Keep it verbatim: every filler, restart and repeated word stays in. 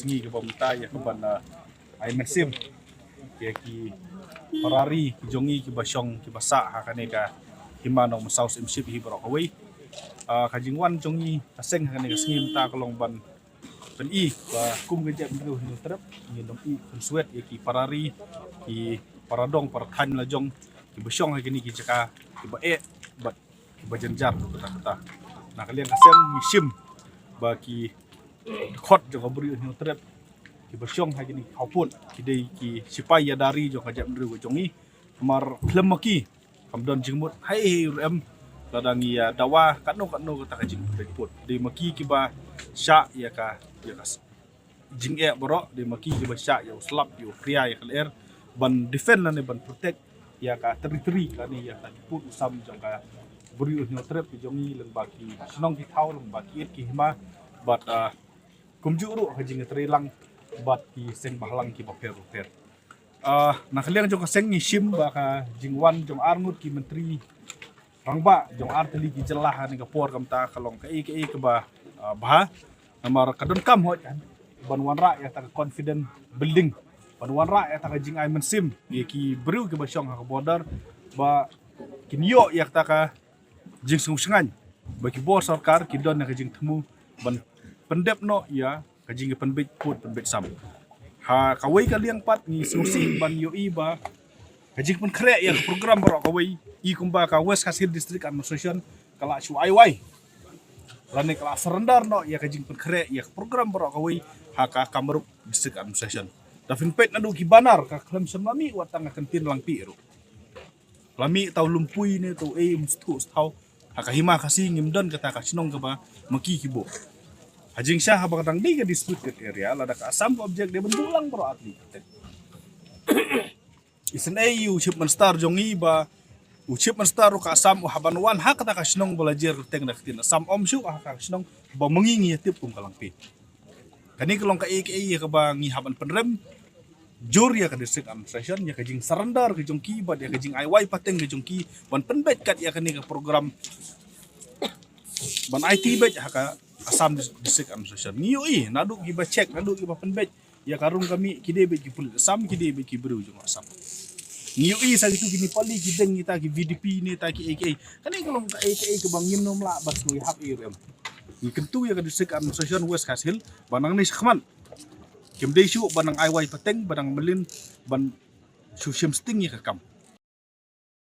Ngi kiba mynta ïa kaban ai mynsiem ïa ki para ri ki jong ngi kiba shong kiba sah ha kane ka hima nongmynsaw symship hi baroh kawei. Ka jingwan jong ngi ka seng ha kane ka sngi mynta ka long ban pyni ba kum ka jaitbynriew Hynñiewtrep ngin ym ïeh khunswet ïa ki para ri, ki para dong para thaiñ la jong kiba shong ha kine ki jaka kiba eh bad kiba jynjar kata kata. Na ka liang ka seng ngi shim ba ki dkhot jong ka briew Hynñiewtrep kiba shong ha kine ki khawpud ki dei ki sipai ïada ri jong ka jaitbynriew ka jong ngi. Namar khlem ma ki kam don jingmut haei haei ruh em. Lada ngi ïa dawa katno katno kata ka jingpynbeit pud, dei ma ki kiba shah ïa ka, ïa ka jingeh baroh, dei ma ki kiba shah ïa u slap ïa u khria ïa ka lyer ban defend lane ban protect ïa ka territory lane ïa ka pud u sam jong ka briew Hynñiewtrep ki jong ngi lyngba ki shnong ki thaw, lyngba ki ïit ki hima bad kumjuh ruh ka jingïatreilang bad ki seng bhalang kiba pher bapher. Na ka liang jong ka seng ngi shim ba ka jingwan jong arngut ki myntri rangbah jong artylli ki jylla ha kane ka por ka mynta ka long kaei kaei kaba bha. Namar ka donkam hoi ban wanrah ïa kata ka confidence building, ban wanrah ïa kata ka jingai mynsiem ïa ki briew kiba shong ha ka border ba kin ïoh ïa kata ka jingsngewshngaiñ ba ki bor sorkar ki don ïa ka jingthmu ban pyndep noh ïa ka jingpynbeit pud pynbeit sam. Ha kawei ka liang pat ngi sngewsih ban ïohi ba ka jingpynkhreh ïa ka program baroh kawei, i kumba ka West Khasi Hills District Administration ka la shu ai wai lane ka la surrender noh ïa ka jingpynkhreh ïa ka program baroh kawei ha ka Kamrup District Administration. Da phin peit naduh ki banner ka khlem shym la mih wat tang ka ktien Langpih ruh. La mih tau Lumpui ne tau ei, um sthu sthaw. Ha ka hima Khasi ngim don kata ka shnong kaba ma ki ki buh. Ha jingshisha haba ka dang dei ka disputed area, lada ka Assam ka object dei ban buh lang baroh artylli kyrteng. Isynei u Chief Minister jong ngi ba u Chief Minister ruh ka Assam u hap ban wan ha kata ka shnong ba la jer kyrteng da ka ktien Assam, ym shuh ha ka shnong ba ma ngi ngi ïa tip kum ka Langpih. Kane ka long kaei kaei ïa kaba ngi hap ban pynrem jur ïa ka District Administration ïa ka jingsurrender ka jong ki bad ïa ka jingai wai pateng ka jong ki ban pynbeit kat ïa kane ka program ban aiti beit ha ka Assam Dis-, District Administration. Ngi ïohi naduh kiba check, naduh kiba pynbeit ïa ka rung ka mih, ki dei beit ki pulit Assam, ki dei beit ki briew jong Assam. Ngi ïohi sa kitu ki Nepali ki deng kita ki V D P ne ta kiei kiei. Kane ka long kaei kaei kaba ngim nym lah ban sngewhap ei ruh em. Ngi kyntu ïa ka District Administration West Khasi Hills ba nangne shakhmat kim dei shuh ba nang ai wai pateng, ba nang mlien ban shu shim sting ïa ka kam.